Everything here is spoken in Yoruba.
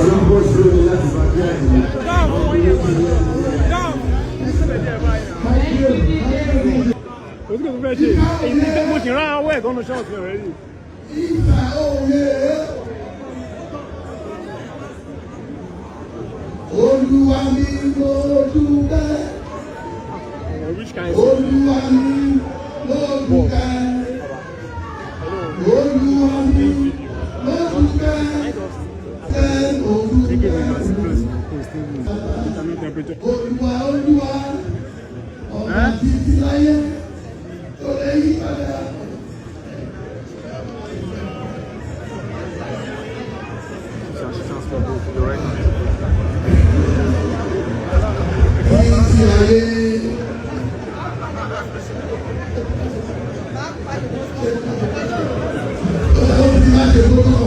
Ọlọ́pọ̀ sí omi láti bá bí àyè. Thank you, DJ. Kò sí kò tó fẹ́ ṣe èyí ní mo sì rán awọ́ ẹ̀gọ́nu ṣọ́ọ̀ṣì rẹ̀ rí. Ìfẹ́ òye. Olúwa mi, mo dúpẹ́. Which kind? Olúwa mi, mo dúpẹ́. Olúwa mi, mo dúpẹ́. Tẹ́ mo dúpẹ́. Temperature. Olúwa, Olúwa, ọba títí láyé tó lè yí padà. Transfer both direct. Títí ayé. Ó ti má ṣe gbogbo.